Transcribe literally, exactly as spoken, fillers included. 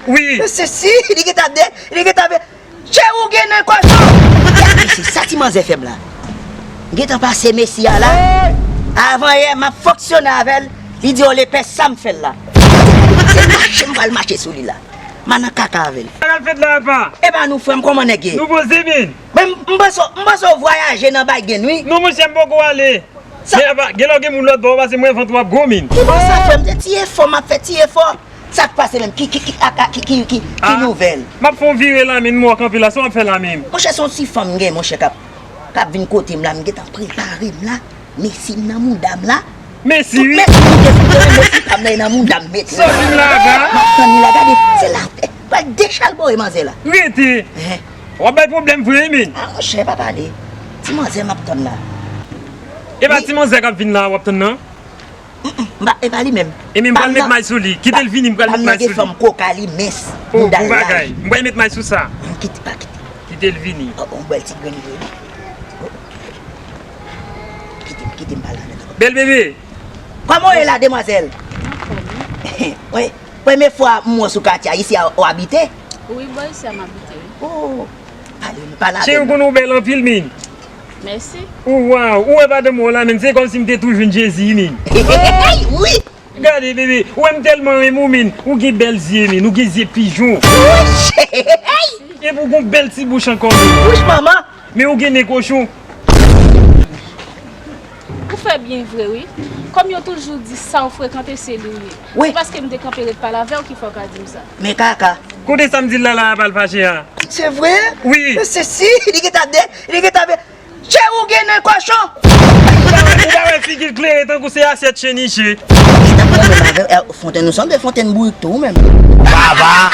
Wi. Mesye, si, li gentan de, li gentan de. Tchè, ou gen nan kochon. Gad mesye, sa ti manzè fè m la. M gentan pase mesye a la. Avan yè, m ap fonksyone avè l. Li di, o, lepè, sa m fè l la. Se mache m pral mache sou li la. M a nan kaka avè l. Sa k ap fèt la, apa? E pa nou, frè m, kòman nèg ye? Nou poze, men. Men m, m panse, m panse w vwayaje nan Biden, wi. Non, monchè, m poko ale. Sa Men apa, gen lè w gen moun lòt bò, pase mwen vant w ap gwo, men. Ki bò sa, frè m? Se ti efò m ap fè, ti efò. Sa k pase menm? Ki, ki, ki, a, a, ki, ki, ki, ki Ah, nouvèl? M ap fè yon vire la, men, m wè w kanpe la, sa w ap fè la menm? Monchè, se yon ti fanm m gen, monchè, k ap, k ap vin kote m la, m gentan prepare m la. Mesi m nan mouda m la. Mesi, wi. Mesi, wi, mesi, mesi pa m nan, nan mouda m mete. Sòti m la, ba. M ap tann li la, gade, se la, pral dechalbore manzè la. Rete. Ehe. W ap bay pwoblèm vre, wi, men. A, monchè, pa pale. Ti manzè m ap tann la. E pa Wi. Ti manzè k ap vin la, w ap tann nan? Mm, mm, m pa, e pa li menm. E men m pral met may sou li. Kite l vini, m pral met may sou li. Fanm nan gen fòm koka, li mens. Oh, mouda l bon bagay. Laj. M pral met may sou sa. Mm, kite, pa kite. Kite l vini. Oh, oh, bèl ti grenn vre. Oh. Kite, kite m pale avè l ankò. Bèl bebe. Kòman w ye la, demwazèl? Anfòm, wi. Wi. Premye fwa m wè w sou katye a, isi a w abite? Wi, bò isi a m abite, wi. Oh, pale, pale avè m. Cheri, ou konnen w bèl anpil, men. Mèsi. Ou, waw, ou wè madanm ou la, men, se kòmsi m te tou jwenn Jezi, men. Wi. Gade, bebe, ou wè m tèlman renmen w, men. Ou gen bèl zye, men. Ou gen zye pijon. Epi ou gen bèl ti bouch ankò, men. Bouch manman. Men ou gen nen kochon. Ou fè byen vre, wi. Kòm yo toujou di sa w frekante, se li w ye. Wi. Se paske m te kanpe ret pale avè w ki fè w ka di m sa. Men kaka. Kote sa m di l la, la, a pa l fache a? Se vre? Wi. Mesye, si, li gentan de, li gentan de. Tchè, ou gen nen kochon. Ou pa wè, ou pa wè figi l klere tankou se asyèt chen niche. Li tankou menm avè, eh, Fontenn, ou sanble Fontenn bourik tou, ou menm. Baba.